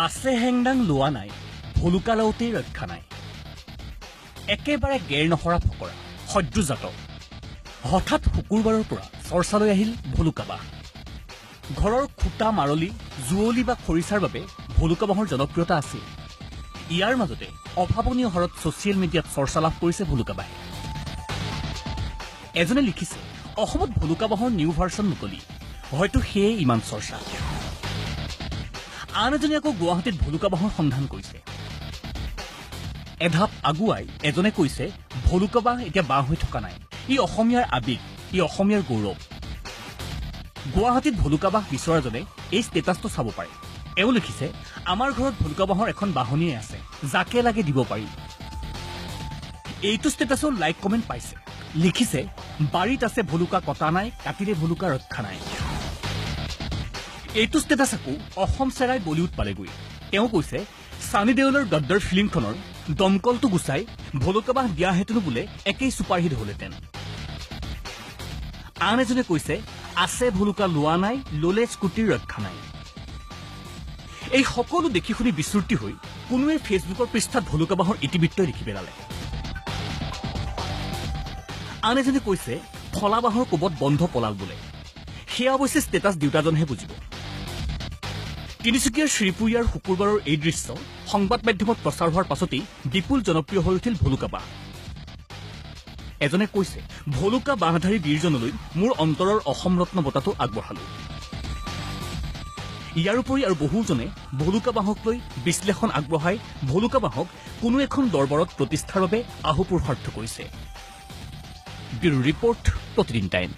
আছে হেংদাং লোৱা নাই, ভলুকা লওঁতেই ৰক্ষা নাই। একেবাৰে গেৰ নসৰা ফকৰা সদ্যোজাত। হঠাৎ শুকুৰবাৰৰ পৰা চৰ্চালৈ আহিল ভলুকা বাঁহ। ঘৰৰ খুটা, মাৰলি, জুৱলি বা খৰিচাৰ বাবে ভলুকা বাঁহৰ জনপ্ৰিয়তা আছিল। ইয়াৰ মাজতে অভাৱনীয় হাৰত ছ'চিয়েল মিডিয়াত চৰ্চা লাভ কৰিছে ভলুকা বাঁহে। এজনে লিখিছে, অসমত ভলুকা বাঁহৰ নিউ ভাৰ্চন মুকলি, হয়তো সেয়ে ইমান চৰ্চা। আন এজনে আকৌ গুৱাহাটীত ভলুকা বাঁহৰ সন্ধান কৰিছে। এধাপ আগুৱাই এজনে কৈছে, ভলুকা বাঁহ এতিয়া বাঁহ হৈ থকা নাই, ই অসমীয়াৰ আৱেগ, ই অসমীয়াৰ গৌৰৱ। গুৱাহাটীত ভলুকা বাঁহ বিচৰাজনে এই ষ্টেটাছটো চাব পাৰে। এওঁ লিখিছে, আমাৰ ঘৰত ভলুকা বাঁহৰ এখন বাঁহনিয়ে আছে, যাকে লাগে দিব পাৰি। এইটো ষ্টেটাছো লাইক কমেণ্ট পাইছে। লিখিছে, বাৰীত আছে ভলুকা কটা নাই, কাটিলে ভলুকা ৰক্ষা নাই। এইটো ষ্টেটাছ আকৌ অসম চেৰাই বলিউড পালেগৈ। তেওঁ কৈছে, ছানী দেওলৰ গদ্দৰ ফিল্মখনৰ দমকলটো গুচাই ভলুকা বাঁহ দিয়াহেঁতেনো বোলে একেই ছুপাৰহিট হ'লহেঁতেন। আন এজনে কৈছে, আছে ভলুকা লোৱা নাই, ল'লে স্কুটিৰ ৰক্ষা নাই। এই সকলো দেখি শুনি বিচূৰ্তি হৈ কোনোৱে ফেচবুকৰ পৃষ্ঠাত ভলুকা বাঁহৰ ইতিবৃত্তই লিখি পেলালে। আন এজনে কৈছে, ফলা বাঁহৰ কোবত বন্ধ পলাল বোলে। সেয়া অৱশ্যে ষ্টেটাছ দিওঁতাজনহে বুজিব। তিনিচুকীয়াৰ শ্ৰীপুৰীয়াৰ শুকুৰবাৰৰ এই দৃশ্য সংবাদ মাধ্যমত প্ৰচাৰ হোৱাৰ পাছতেই বিপুল জনপ্ৰিয় হৈ উঠিল ভলুকা বাঁহ। এজনে কৈছে, ভলুকা বাঁহধাৰী বীৰজনলৈ মোৰ অন্তৰৰ অসম ৰত্ন বঁটাটো আগবঢ়ালো। ইয়াৰ উপৰি আৰু বহুজনে ভলুকা বাঁহক লৈ বিশ্লেষণ আগবঢ়াই ভলুকা বাঁহক কোনো এখন দৰবাৰত প্ৰতিষ্ঠাৰ বাবে আহুপুৰুষাৰ্থ কৰিছে। Bureau report, Pratidin time.